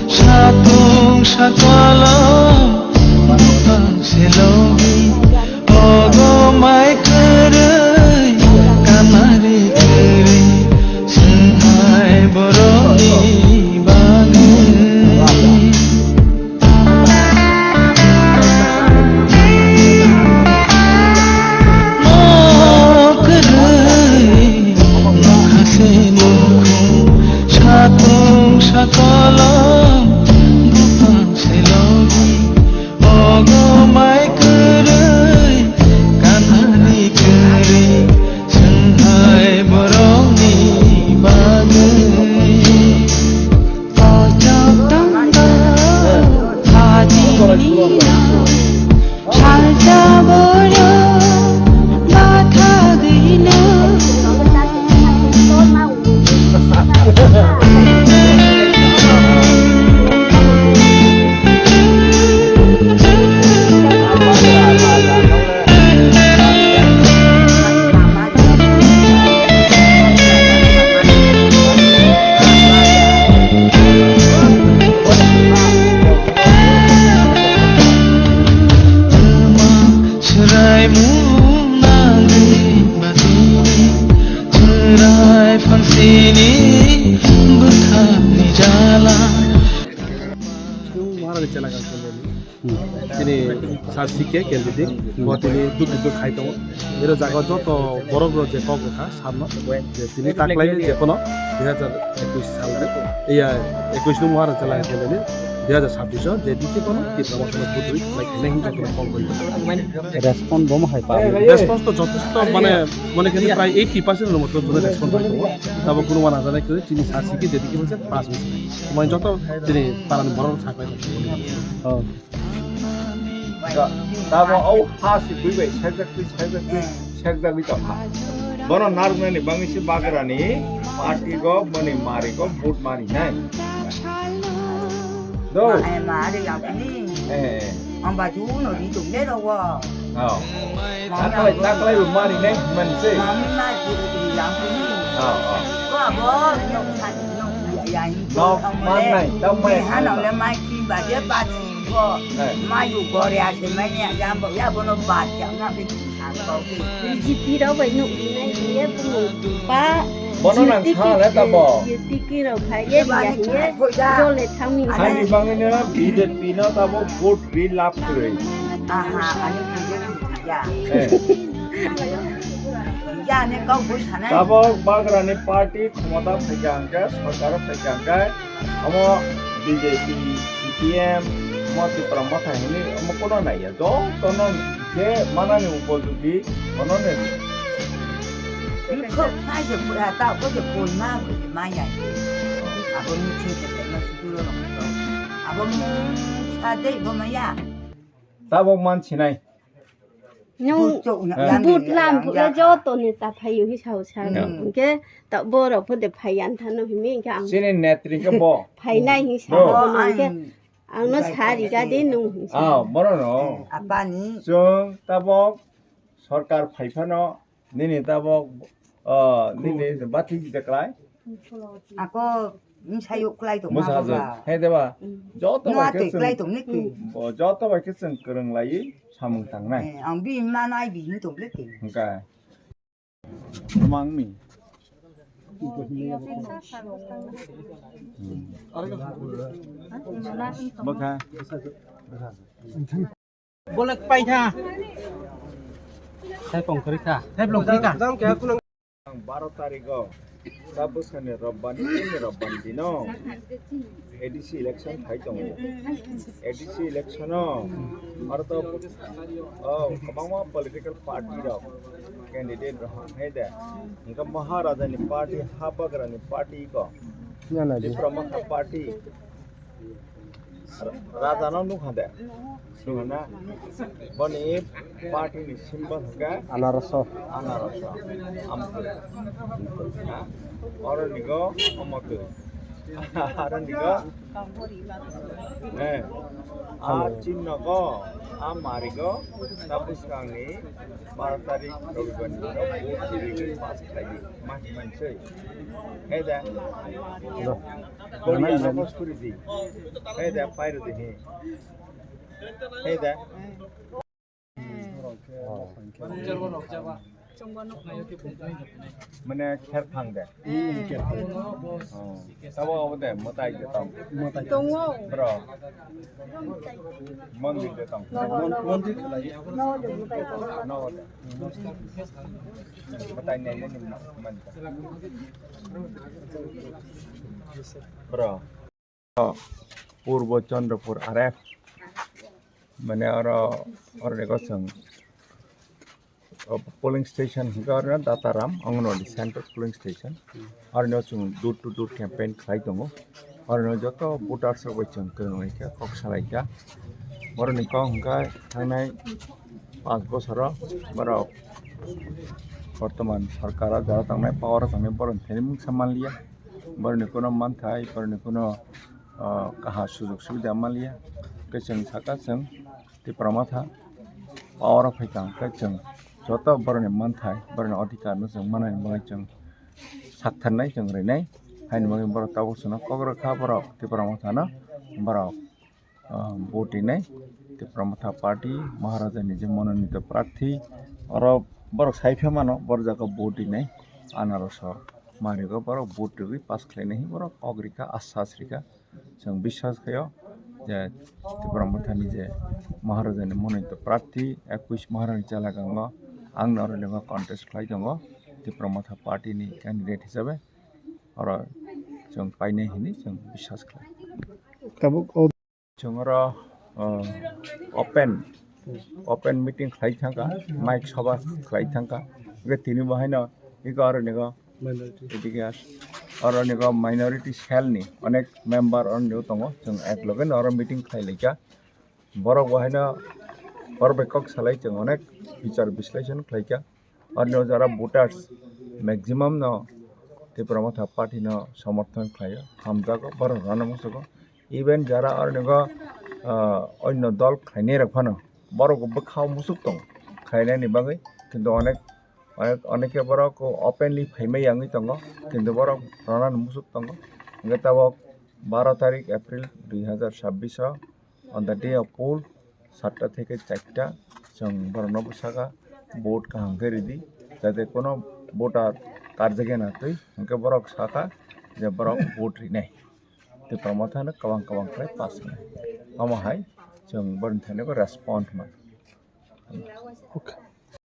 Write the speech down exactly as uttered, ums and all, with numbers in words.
Satung sakolom bupang selogi, ogo mai kwrwi, kamari kwrwi, swnghai borokni bagwi. Mokrwui nokha se nukhung, satung sakolom bupang se logi, ogo mai kwrwi, kanani kwrwi, swnghai borokni bagwi. Pojok tongbo hajini no, salsa borok bathagwi no. Chwrai mung nangwi batini, chwrai phansini bwkhakni jala. Chini sar C K candidate, bo tini duk duk khai tongo. Ero jaga joto borok rok je kok wngkha sarno, je tini taklai je kono dui hajar ekush sal ni, iya, ekush nung wara chala khe ni dui hajar sabbish o je dikhe kono Tipra Motha no butwi khlai khainai hinwi joto kok bai. Response bo mo hai pa. Response to jothesto mane, mane khe prai eighty percent no moto response bai tongo. Tabo kuno wana jana khe chini sar C K je dikhe mase pass mase. Mane joto chini parani borok saklai. Oh. Tamo o ha si bui bai sajak twi sajak twi sajak twi tong ha. Bono narwknani bangwi se bagrani party go boni mari go vote mari nai. Do. Ma, eh, ma, ari yang ni. Eh, eh. Ang baju no di tung de ro wo. Oh. Taklai, taklai bo mari nai man se. Mami ma di di yang ni. Oh, oh. Ko abo no sa no ya ya ni. No, man nai, tamo ya. Ha no le mai ki ba je ba. Bo, eh, mayu gore ase manya jambo ya bono bat ya na be B J P rok bai nuk nai ye bumo pa. Bono nang sa le ta bo. U T K rok phai ye ba ya ni ye. Jole thangni. Ani bangino B J P no ta bo vote ri lap kre. Aha, ani B J P ya. Eh. Ya ne kau bui sana. Ta bo bagrani party khomota phaikha hwnkhe, sorkar phaikha hwnkhe. Omo B J P, C P M, omo Tipra Motha hinwi omo kono naiya. Jotono je manani upojogi, bono nai. Khok phai se pura ta ko se pun ma ko se ma ya. Abo ni che ke se ma su duro no ko. Abo mu sa dei bo ma ya. Tabok man sinai. Nung but lam phule joto ni ta phayu hi sao sa. Hingke ta borok pho de phai yan thano himi hingke ang. Chini netri ke bo. Phai nai hi sa. Bo. Hingke ang no sari ga de nung hi sa. Ah, boro no. Abani. Chwng tabok sorkar phai phano nini tabok, ah, nini bati de klai. Ako, mm, sayo klai tong ma. Musa je, he deba. Mm. Joto bai khe twi klai tong ni twi. Bo joto bai khe chwng kwrwng laiwi samung tangnai. Eh, ang bi ma nai bi hin tong le twi. Hwnkhe. Mang mi. Hmm. Bwkha. Bolak paitha. Thai pong kwrwi kha. Thai pong kwrwi kha. Ang baro tarikh o, ta bwsani Robbani, ini Robbani dino A D C election phai tongo. A D C election o, aro to, o, kwbangma political party rok, candidate rok hai de. Hingke Maharaja ni party, Habagra ni party ko, Tipra Motha party, Raja no nukha de? Nukha na? Boni party ni symbol hwnkhe anaraso. Anaraso. Amtwi. Ha? Oro nigo omotwi. Aro nigo. Eh. A chinno go, a mari go, ta bwskangni baro tarik Robibar ni no vote pass khlai di. Ma manse. He da. Boni ano suri di. He da, pairo di he. He da. Mane kher thang de. Tabo abo de, mwtai de tong. Tongo. Bro. Mondir de tong. Mondir khlai. No de. Mwtai nai nai man. Bro. Purbo Chandrapur R F. Mane oro, oro ni gosong. O polling station hingke oro Dataram, Anganwadi Central Polling Station. Oro no chwng door to door campaign khlai tongo. Oro no joto voters rok bai chwng kwrwng lai kha, kok salai kha. Oro ni kok hwnkhe thangnai panch bosoro borok bortoman sarkar o jora tongnai, power o tongnai borok ni thani mungsa manliya. Borok ni kuno manthai, borok ni kuno, ah, kaha sujok subida manliya. Khe chwng saka chwng Tipra Motha power o phaikha hwnkhe chwng joto borokni manthai, borokni adhikar no chwng manani bagwi chwng saktharnai, chwng rinai. Haini bagwi borok tabuk chwngno kok rwkha borok Tipra Motha no, borok, ah, vote rinai. Tipra Motha party, Maharaja ni je mononito prarthi, oro borok sai phaimano, borok jaga vote rinai. Anarso marigo borok vote rwgwi pass khlainai hinwi borok kok rikha, asas rikha. Chwng biswas khaio je Tipra Mothani je Maharajani mononito prarthi, ekush Maharani chalagango ang norok contest khlai tongo Tipra Motha party ni candidate hisabe, oro chwng painai hinwi chwng biswas khlai. Tabuk o chwng oro, uh, open, open meeting khlai thangkha, mic sabha khlai thangkha, hwnkhe tini bo haino eko aro nigo Minority. Edike aro nigo minority cell ni onek member oro nigo tongo, chwng ek loge no oro meeting khlai laikha. Borok bo haino borok bai kok salai chwng onek bichar bisleshon khlaikha. Oro nigo jara voters maximum no Tipra Motha party no somorthon khlaio, hamjago, borok rano musugo. Even jara oro nigo, ah, onno dol khlainai rok phano borok bo bwkha o musuk tongo khlainani bagwi, kintu onek Onek, oneke borok openly phaimai yangwi tongo, kintu borok rwnani musuk tongo. Hwnkhe tabok baro tarik April dui hazar chabbish o, on the day of poll, satta theke charta, chwng borokno bwsaka vote kaham khe ridi, jate kono voter karjak ya na twi, hwnkhe borok saka je borok vote rinai. Tipra Mothano kwbang kwbang khlai pass wngnai. Omo hai chwng borokni thani bo respond man.